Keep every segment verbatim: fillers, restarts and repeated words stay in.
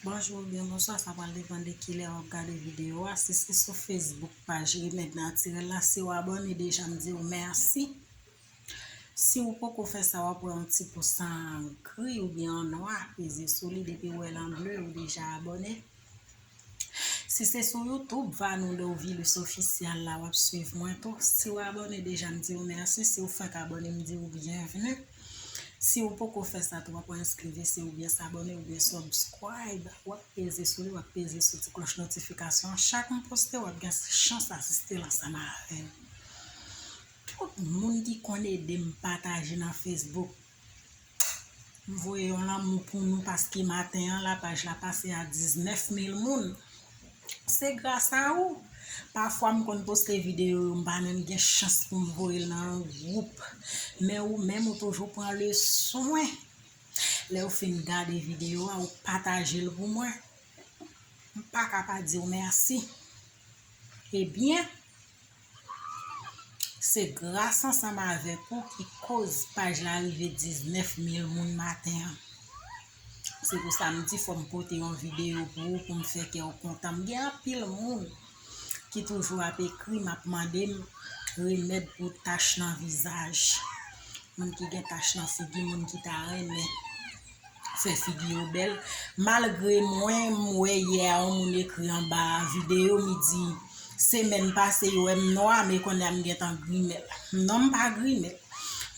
Bonjou oubyen bonswa, sa pral depann de kilè w ap gade videyo a. Si se sou Facebook, paj Remèd Natirèl la, si w abòne deja, m di w mèsi. Si w poko fè sa, w ap wè yon ti pous an gri oubyen an nwa, peze sou li, depi w wè l an ble, ou deja abòne. Si se sou YouTube, Vanou Dovilus Ofisyal la, w ap swiv mwen tou. Si w abòne deja, m di w mèsi. Si w fenk abòne, m di w byenvni. Si w poko fè sa tou, w ap enskri, vese oubyen s'abonner oubyen subscribe. W ap peze sou li, w ap peze sou ti klòch notifikasyon an. Chak m poste, w ap gen chans asiste l ansanm avè m. Tout moun ki konn ede m pataje nan Facebook, m voye yon lanmou pou nou paske maten an, la paj la pase a diznèf mil moun. Se gras a ou. Pafwa m konn poste videyo yo, m pa menm gen chans pou m voye l nan yon gwoup. Men ou menm ou toujou pran le swen. Lè w fin gade videyo a, ou pataje l pou mwen. M pa ka pa di w mèsi. Ebyen, se gras ansanm avèk ou ki koz paj la rive diznèf mil moun maten an. Se pou sa m di fò m pote yon videyo pou ou, pou m fè kè w kontan. M gen anpil moun ki toujou ap ekri m, ap mande m remèd pou tach nan vizaj. Moun ki gen tach nan figi, moun ki ta renmen fè figi yo bèl. Malgre mwen, m wè yè a yon moun ekri anba videyo m, li di, semèn pase yo wè m nwa, men kounye a m gentan grimèl. Non, m pa grimèl.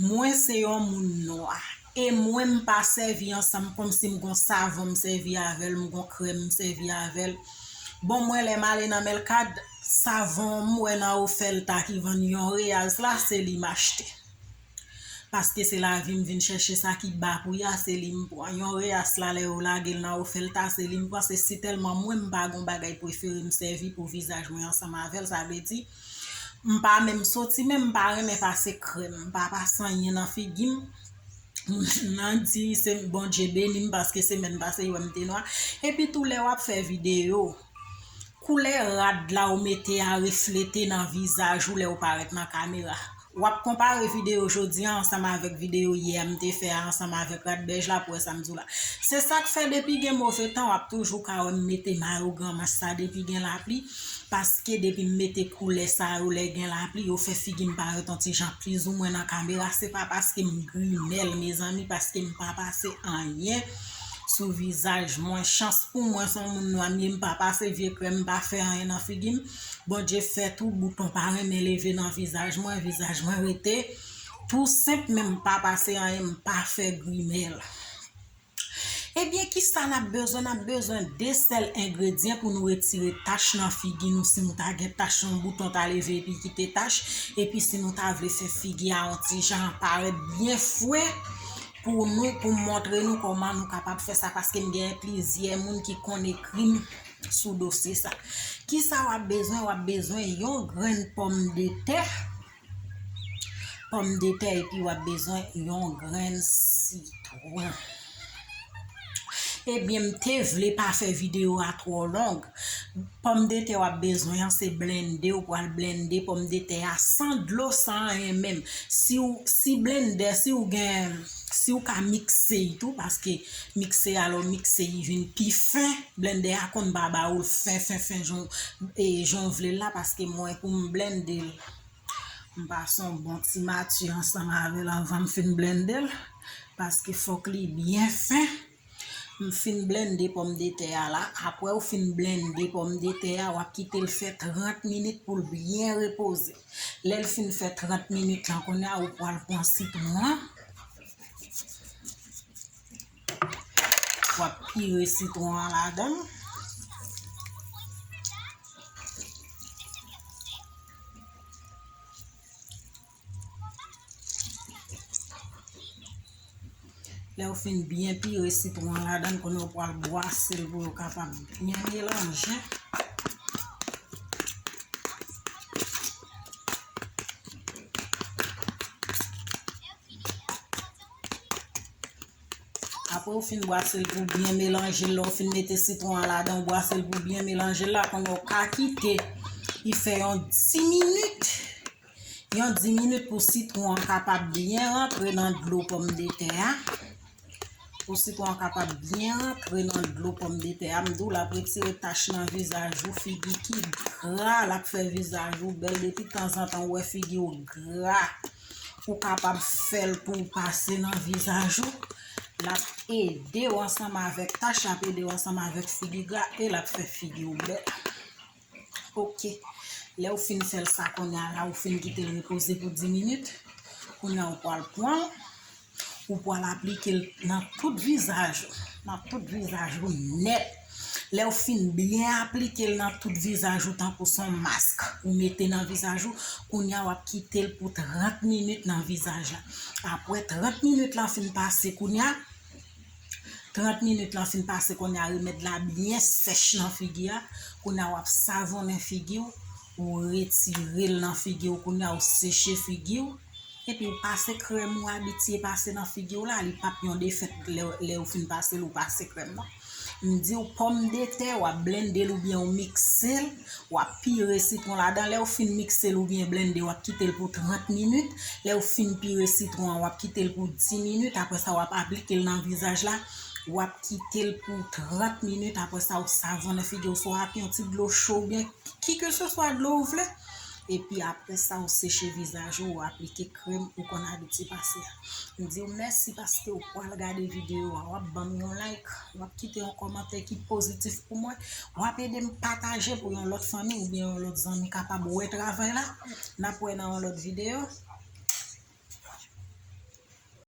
Mwen se yon moun nwa. E mwen, m pa sèvi ansanm kòmsi m gon savon m sèvi avè l, m gon krèm m sèvi avè l. Bon, mwen, lè m ale nan Mèlkad, savon m wè nan Ofèlta ki vann yon reyaz la, se li m achte. Paske se lavi m vin chèche, sa ki ba pri a, se li m pran. Yon reyaz la, lè yo lage l nan Ofèlta, se li m pran. Se sitèlman mwen, m pa gon bagay prefere m sèvi pou vizaj mwen ansanm avè l. Sa vle di, m pa menm soti, men m pa renmen pase krèm. M pa pase anyen nan figi m. M nan di se Bondye beni m paske semèn pase yo wè m te nwa. Epi tou lè w ap fè videyo, koulè rad la ou mete a reflete nan vizaj ou lè ou parèt nan kamera. W ap konpare videyo jodi a ansanm avèk videyo yè a m te fè a ansanm avèk rad bèj la pou wè sa m di w la. Se sa k fè depi gen move tan, w ap toujou ka wè m mete mayo granmanch sa depi gen lapli. Paske depi m mete koulè sa yo lè gen lapli, yo fè figi m parèt yon ti jan plizoumwen nan kamera. Se pa paske m grimèl, mezanmi, paske m pa pase anyen sou vizaj mwen. Chans pou mwen, se yon moun nwa m ye, m pa pase vye krèm, m pa fè anyen nan figi m. Bondye fè tou bouton pa renmen leve nan vizaj mwen, vizaj mwen rete tou senp, men m pa pase anyen, m pa fè grimèl. Ebyen, kisa n ap bezwen? N ap bezwen de sèl engredyan pou nou retire tach nan figi nou. Si nou ta gen tach, yon bouton ta leve epi kite tach, epi si nou ta vle fè figi a yon ti jan parèt byen fre pou nou, pou montre nou kòman nou kapab fè sa, paske m gen plizyè moun ki konn ekri m sou dosye sa. Kisa w ap bezwen? W ap bezwen yon grenn pòmdetè, pòmdetè, epi w ap bezwen yon grenn sitwon. Ebyen, m te vle pa fè videyo a twò long. Pòmdetè w ap bezwen an, se blende, ou pral blende pòmdetè a san dlo, san anyen menm. Si w, si blendè, si w gen, si w ka mikse l tou, paske mikse a, lè w mikse, li vin pi fen. Blendè a konn pa ba ou l fen, fen, fen, jan, e, jan w vle l la, paske mwen, pou m blende l, m pase yon bon ti mati ansanm avè l anvan m fin blende l, paske fòk li byen fen. M fin blende pòmdetè a la. Apre w fin blende pòmdetè a, w ap kite l fè trant minit pou l byen repoze. Lè l fin fè trant minit lan, kounye a ou pral pran sitwon an. W ap pire sitwon an ladan l. Lè w fin byen pire sitwon an ladan l, kounye a w pral bwase l pou yo kapab byen melanje. Apre w fin bwase l pou byen melanje l, lè w fin mete sitwon an ladan, w bwase l pou byen melanje l la, kounye a w ka kite li fè yon dis minit. Yon dis minit pou sitwon an kapab byen rantre nan dlo pòmdetè a. Pou sitwon an kapab byen rantre nan dlo pòmdetè a, m di w l ap retire tach nan vizaj ou, figi ki gra, l ap fè vizaj ou bèl. Depi tanzantan ou wè figi w gra, ou kapab fè l pou w pase nan vizaj ou. L ap ede w ansanm avèk tach, l ap ede w ansanm avèk figi gra e l ap fè figi w bèl. Ok. Lè w fin fè l sa kounye a la, ou fin kite l repoze pou dis minit. Kounye a ou pral pran l, ou pral aplike l nan tout vizaj ou, nan tout vizaj ou nèt. Lè w fin byen aplike l nan tout vizaj ou tankou s on mask ou mete nan vizaj ou, kounye a w ap kite l pou trant minit nan vizaj la. Apre trant minit lan fin pase kounye a, trant minit lan fin pase kounye a, remèd la byen sèch nan figi a. Kounye a w ap savonnen figi w, ou retire l nan figi w, kounye a ou seche figi w. Epi ou pase krèm ou abitye pase nan figi w la, li p ap yon defèt lè, lè ou fin pase l, ou pase krèm nan. M di w pòmdetè, w ap blende l oubyen ou mikse l, w ap pire sitwon ladan. Lè ou fin mikse l oubyen blende, w ap kite l pou trant minit. Lè ou fin pire sitwon an, w ap kite l pou dis minit. Apre sa, w ap aplike l nan vizaj la. W ap kite l pou trant minit. Apre sa, ou savonnen figi w, swa ak yon ti dlo cho oubyen ki ke se swa dlo ou vle. Epi apre sa, ou seche vizaj ou, ou aplike krèm ou konn abitye pase a. M di w mèsi paske ou pral gade videyo a, w ap ban m yon like, w ap kite yon kòmantè ki pozitif pou mwen, w ap ede m pataje pou yon lòt fanmi oubyen yon lòt zanmi kapab wè travay la. N ap wè nan yon lòt videyo.